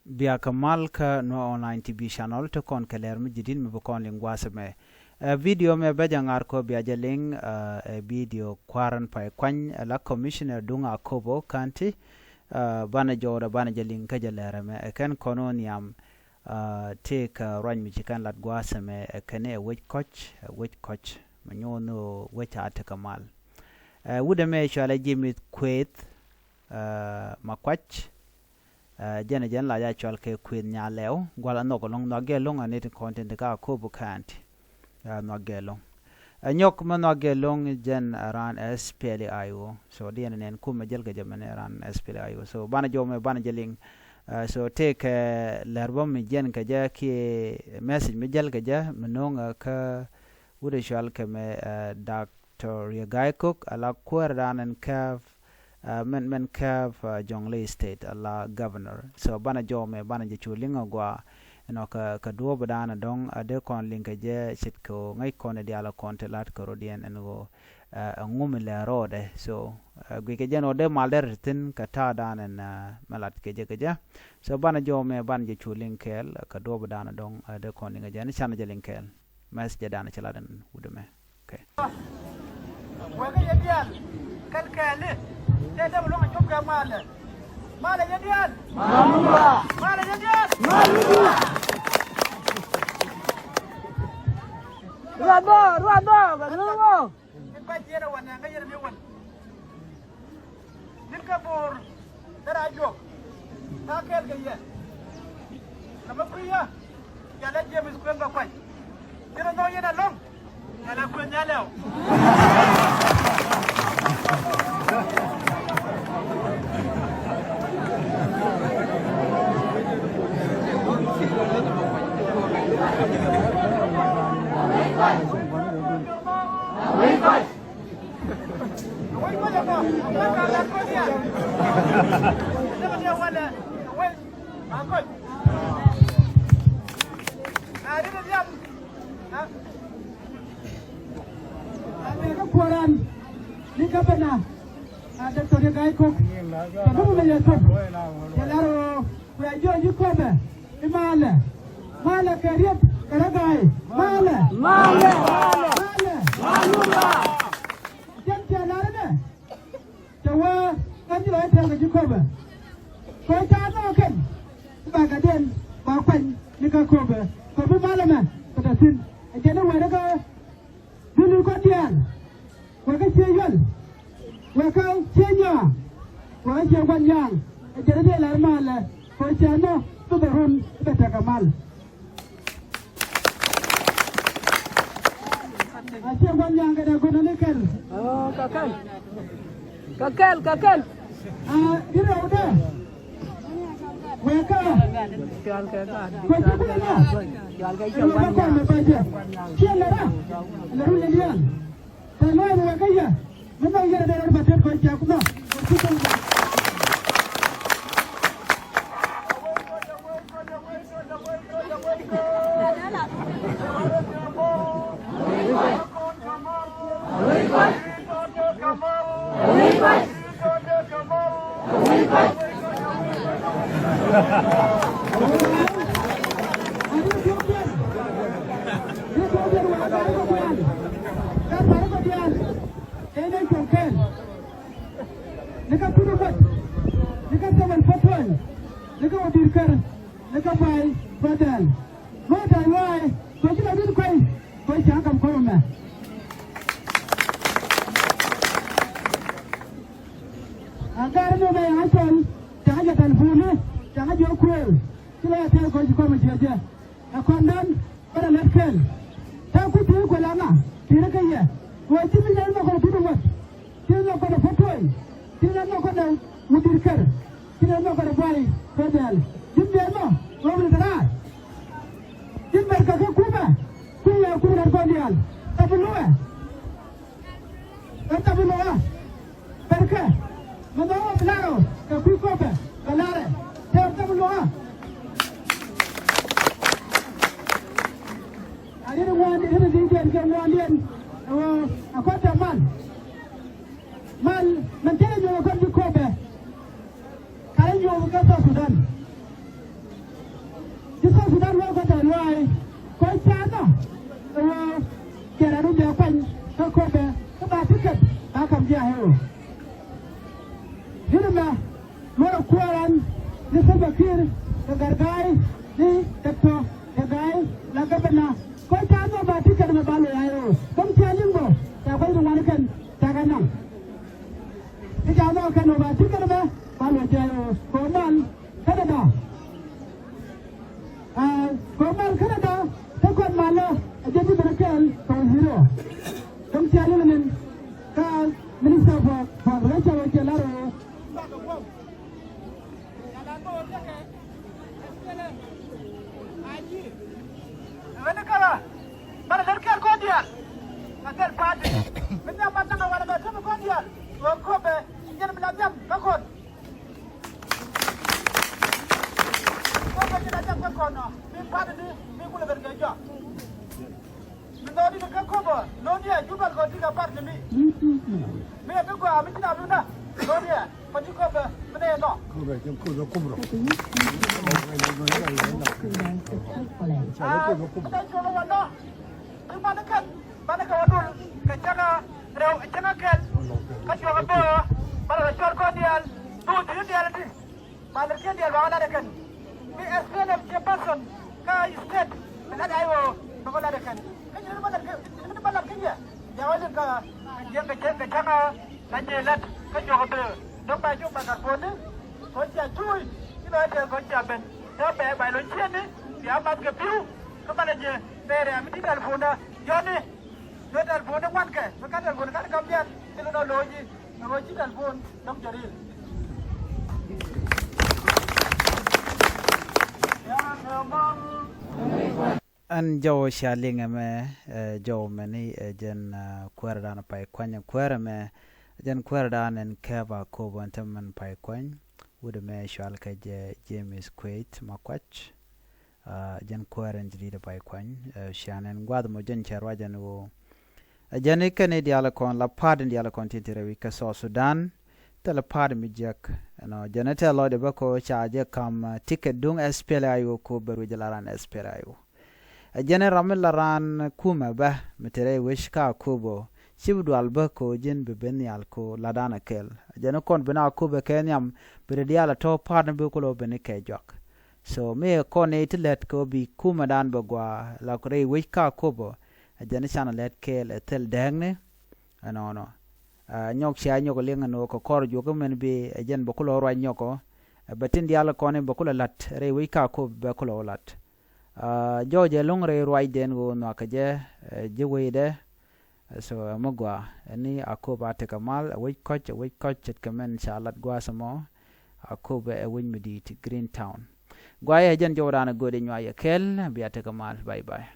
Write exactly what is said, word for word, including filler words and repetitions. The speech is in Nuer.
Bia kɛ mal kä Nuer Online T V channel ti kɔn kɛ lɛr mi ji̱ di̱t mi bi kɔn liŋ gua̱a̱th ɛmɛ. Ɛ video mɛ bɛ jɛ ŋa̱r kɔ bia jɛ liŋ, ɛ video kua̱r in pay kuany, ɛ la Commissioner duŋ Akobo County. Ɛ banɛ jɔwdɛ banɛ jɛ liŋ kä jɛ lɛr ɛmɛ ɛ kɛn kɔn ɔ nhiam. Ɛ tëëkɛ ruac mi ci kɛn lat gua̱a̱th ɛmɛ ɛ kɛn ɛ wec kɔc, ɛ wec kɔc mi nyuɔn ɔ wec a tekɛ mal. Ɛ wut ɛmɛ cualɛ ji̱ mi kuëëth, ɛ ma kuac. Ɛ jɛn ɛ jɛn la ja cual kɛ kuëëth nya lɛw gual a nhɔk ɛlɔ̱ŋ nhɔk gɛ ɛlɔ̱ŋ a nit kɔn tin ti ka Akobo County. Ɛ nhɔk gɛ ɛlɔ̱ŋ. Ɛ nyɔk mɛ nhɔk gɛ ɛlɔ̱ŋ jɛn ɛ ran S P L A I O. So diɛn nɛn kum mɛ jäl kɛ jɛ mɛn ɛ ran S P L A I O. So banɛ jɔw mɛ banɛ jɛ liŋ. Ɛ so tëëkɛ lɛr bä mi jɛn kɛ jɛ kiɛ message mi jäl kɛ jɛ mi no̱o̱ŋ ɛ kä wut ɛ cual kɛ mɛ ɛ dak Doctor Riek Gai Kok a la kuäär dan in kääp, ɛ mɛn mɛn kääp ɛ Jonglei State a la governor. So banɛ jɔw mɛ banɛ jɛ cu liŋ a gua. Inɔ kɛ kɛ duɔ̱ɔ̱p dan a dɔ̱ŋ a dee kɔn liŋ kɛ jɛ ce̱tkɛ ɣöö ŋäc kɔn i diaal a kɔn ti la̱t kɛ rɔ̱diɛn ɛn ɣöö ɛ ŋum ilɛ rɔɔdɛ. So ɛ guic kɛ jɛ ɛn ɣöö dee mal dee ri thi̱n kɛ ta̱a̱ dan ɛn ɛ mɛ lat kɛ jɛ kɛ jɛ. So banɛ jɔw mɛ banɛ jɛ cu liŋ kɛɛl kɛ duɔ̱ɔ̱p dan a dɔ̱ŋ a dee kɔn liŋ kɛ jɛ ɛn canɛ jɛ liŋ kɛɛl. Message dan a ci lat ɛn wut ɛmɛ. Okay. Wekɛ yɛ diaal kɛl kɛɛli tëë dee bi luäŋ a cop kɛ malɛ. Malɛ yɛ diaal. Malɛ. Malɛ yɛ diaal. Malɛ. Ruath bä, ruath bä, bɛ ŋäŋ wä. Ni ba jiɛn a wä nɛŋ kä yɛn ni wän. Nit kä Bor derɛ a juɔk. Tha̱a̱ŋ kɛɛl kɛ yɛ. Kä mi kui̱ yä. Yɛ lɛ James Kueŋ kɛ kuany. Yɛn a nhɔk yɛn a lo̱ŋ. Yɛ lɛ Kueŋ Nyalɛw. Ni governor, a Doctor Riek Gai Kok. Tɛ dumu mi yɛ thop. Yɛ lar ɣöö kuɛ jiɔc ji̱ Köpɛ. I̱ malɛ. Malɛ kɛ Riek kɛ Riek Gai. Malɛ. Malɛ. Malɛ. Malɛ. Jɛn cɛ lar inɛ. Cɛ wee ɣän ci lɔ i̱ tɛ̈ŋ kɛ ji̱ Köpɛ. Kɛ ca nhɔk kɛn i̱ bakɛ diɛn ba kuany ni kä Köpɛ. Kɛ bi malɛ mɛ kɛ tɛ thi̱n. Ɛ jɛn i̱ wɛ̈t ikä bi luc kɔn diaal. Wek kä Ciey Yual. Wek kä Ciey Nyɔa. Wek kä Ciey Gua̱n Nyaŋ. Ɛ jɛn i̱ dee lar malɛ kɛ cɛ nhɔk bi bɛ run i̱ bɛ tekɛ mal. A ciɛ gua̱n nyaŋ kɛ dee go̱n ni kɛl. Ɔ, kɛ kɛl. Kɛ kɛl, kɛ kɛl. A, di rɛw dee. Wek kä. Cual kɛ kä. Kɛ ci kulɛ na. Cual kɛ ciɛ gua̱n nyaŋ. Ciɛ lɛ ra. Lɛ ru lɛ diaal. Tɛ lɔc wek kä yɛ. Mi nhɔk yɛn a dee rɔt ba tet kɔc cak nhɔk. Ni kä Put Ŋuɔ̱t, ni kä Samuel Patuany, ni kä Wä Di̱i̱r Kär, ni kä Bay Kuɛ Dhɛl. Mɛ ta̱a̱ wa̱a̱ kɛ ci la rin kuay kɛ ci a kam kɔn mɛ. A gar ni mɛ a cɔl ca jɛ tɛlpuni ca jɛ kuëë ci la tɛl kɛ ci kɔn mɛ jiɛ jɛ. Ɛ kɔn dan bä rɛ lät kɛl. Ta̱a̱ ku ti̱i̱ kuɛ la ŋa ti̱i̱ rɛ kä yɛ. Wä ci mi nyɛ nhɔk kɔn Put Ŋuɔ̱t. Ci nhɔk kɔn Patuany. Ci nhɔk kɔn Wä Di̱i̱r Kär. Ci nhɔk kɔn Bay Kuɛ Dhɛl. Ji̱n biɛl mɔ wä wul kɛ raar. Ji̱n bɛr kɛ kä kumɛ. Kui̱ yɛ kumɛ lat kɔn diaal. Thapi luɛ. Ɛ thapi luɛ. Bɛr kɛ. Mɛ mɛ wä bi lar ɔ kɛ kui̱ Köpɛ bɛ lar ɛ. Tɛ ɛ thapi luɛ. A riet ŋuan riet ŋuan diɛn kɛ ŋuan diɛn. Ɛ wä a kɔn tɛ mal. Mal mɛn tëë nyuɔ̱th ɛ kɔn ji̱ Köpɛ. Karɛ nyuɔ̱th kä South Sudan. Ti dan wä kä tɛn wa̱a̱ kɔc ca̱a̱n nɔ. Ɛ wä kɛrɛ ru bia kuany kä Akobo kä ba ticket ba kam ji̱ a hero. Hero mɛ luɔrɛ kuäär an ni Salva Kiir kɛ Gɛrga̱a̱y ni Doctor Gɛrga̱a̱y la gabana. Kɔc ca̱a̱n nɔ ba ticket mɛ ba loc a hero. Däm cia liŋ bä ca kuany ri wan kɛn ca kɛ naŋ. Ti ca̱a̱n nɔ kɛn wä ba ticket mɛ ba loc a hero. Kɛ wä mal Canada. Aa, kɔn mal Canada te kɔn malä a jɛ ti ben kɛɛl kɔn hero. Dɔ̱ŋ cia lil min ka minister for for rachel wä cɛ lar wä. Ɣän kala mana lät kɛɛl kɔn diaal a thil pa̱a̱t min nhiam mat näk a wanɛ bɛ täm kɔn diaal wä Akobo jɛn mi la nhiam kä kɔn. Kɔn bɛ ji̱ la jam kä kɔn nɔ mi pa̱t ni mi kulɛ ben kɛ jɔak. Mi lɔɔni ni kä Akobo lɔɔni ɛ jubal kɔn ti kɛ pa̱t ni mi. Mi ɛ kä gɔaa mi ji̱ na lunda lɔɔni ɛ kɔn ti Akobo mi nɛ nɔ. Aa mi dee cuɔl wä nɔ. Ti man kɛn banɛ kɛ wä dul kɛ cäŋä rɛw cäŋä kɛl. Kä cuɔk ɛ bee ɣä banɛ kɛ cuɔl kɔn diaal. Duun thi̱n diaal ti. Banɛ kiɛn diaal bakɛ lat ɛ kɛn. Mi S P L M chairperson kä state mi lat ay ɣöö bakɛ lat ɛ kɛn. Kä nyin mi ba lat kä nyin mi ba lat kä yɛ. Diaal wä lin kä jiɛn kɛ cäŋ kɛ cäŋä. Ka ji̱ la̱t kä juɔk ɛ bee dɔ̱ŋ ba jiök ba gat puɔ̱ni. Kɔn cia cuuc ci lɔc tɛɛr kɔn cia ben tɔ̱ bɛɛk ba lo̱ny ciëëni. Bia math kɛ pi̱u kä banɛ ji̱ bɛɛr ɛ mi ti telephone dä jɔ̱ni. Lo̱c telephone ni ŋuan kɛ mi ka telephone ka ti kam diaal ci lo̱n ɔ lo̱c ji̱ mi ɣöö ci telephone dɔ̱ŋ jɛ ril. Ɛn jɔw cia liŋ ɛmɛ, ɛ, jɔw mɛni, ɛ, jɛn, ɛ, kuäärdan pay kuany kuäär ɛmɛ, jɛn kuäärdan ɛn kɛp Akobo ɛn tämɛ pay kuany. Wut ɛmɛ cual kɛ jɛ James Kuet Makuac. Ɛ, jɛn kuäär ɛn jɛ di̱t pay kuany, ɛ, cian ɛn gua̱a̱th mɔ jɛn cɛ ruac ɛn ɣöö ɛ jɛn i̱ kɛn i̱ diaal kɔn la pa̱a̱t in diaal kɔn ti ti rɛw i̱ kɛ South Sudan. Thilɛ pa̱a̱t mi jiäk ɛnɔ jɛn i̱ tɛl lɔcdɛ bä kɔ ca jɛ kam, ɛ, ticket duŋ S P L A I O kɔ bɛ ruec la raan S P L A I O. Ɛ jɛn i̱ ram mi la raan kumɛ bä mi te rɛy wec kä Akobo ci bi dual bä kɔ ji̱n bi ben nhial kɔ ladan ɛ kɛl. Ɛ jɛn i̱ kɔn ben Akobo kɛ nhiam bi rɛ diaal ɛ tɔ̱ pa̱a̱t ni bi kulɛ ben i̱ kɛ juak. So mi ɛ kɔn i̱ ti lät kɛ ɣöö bi kumɛdan bɛ gɔaa la rɛy wec kä Akobo. Ɛ jɛn i̱ canɛ lät kɛɛl ɛ thil dääkni. Ɛnɔnɔ. Ɛ, nyɔk cia nyɔk liŋ ɛn ɣöö kɛ kɔr juɔk mɛn bi ɛ jɛn bɛ kulɛ ruac nyɔkɔ. Ɛ bɛ tin diaal kɔn i̱ bɛ kulɛ la̱t rɛy wec kä Akobo bɛ kulɛ wä la̱t. Ɛ, jɔɔc ɛ lo̱ŋ rɛy ruacdɛn ɣöö nhɔakä jɛ, ɛ, ji̱ wecdɛ. So ɛ mi gɔaa ɛn i̱ Akobo a tekɛ mal ɛ wec kɔ̱c ɛ wec kɔ̱c ce̱tkɛ mɛn ca lat gua̱a̱th ɛmɔ. Akobo ɛ wec mi di̱i̱t Green Town. Guayɛ jɛn jɔwdan ɛ göödɛ nyuay ɛ kɛl bia tekɛ mal. Bye bye.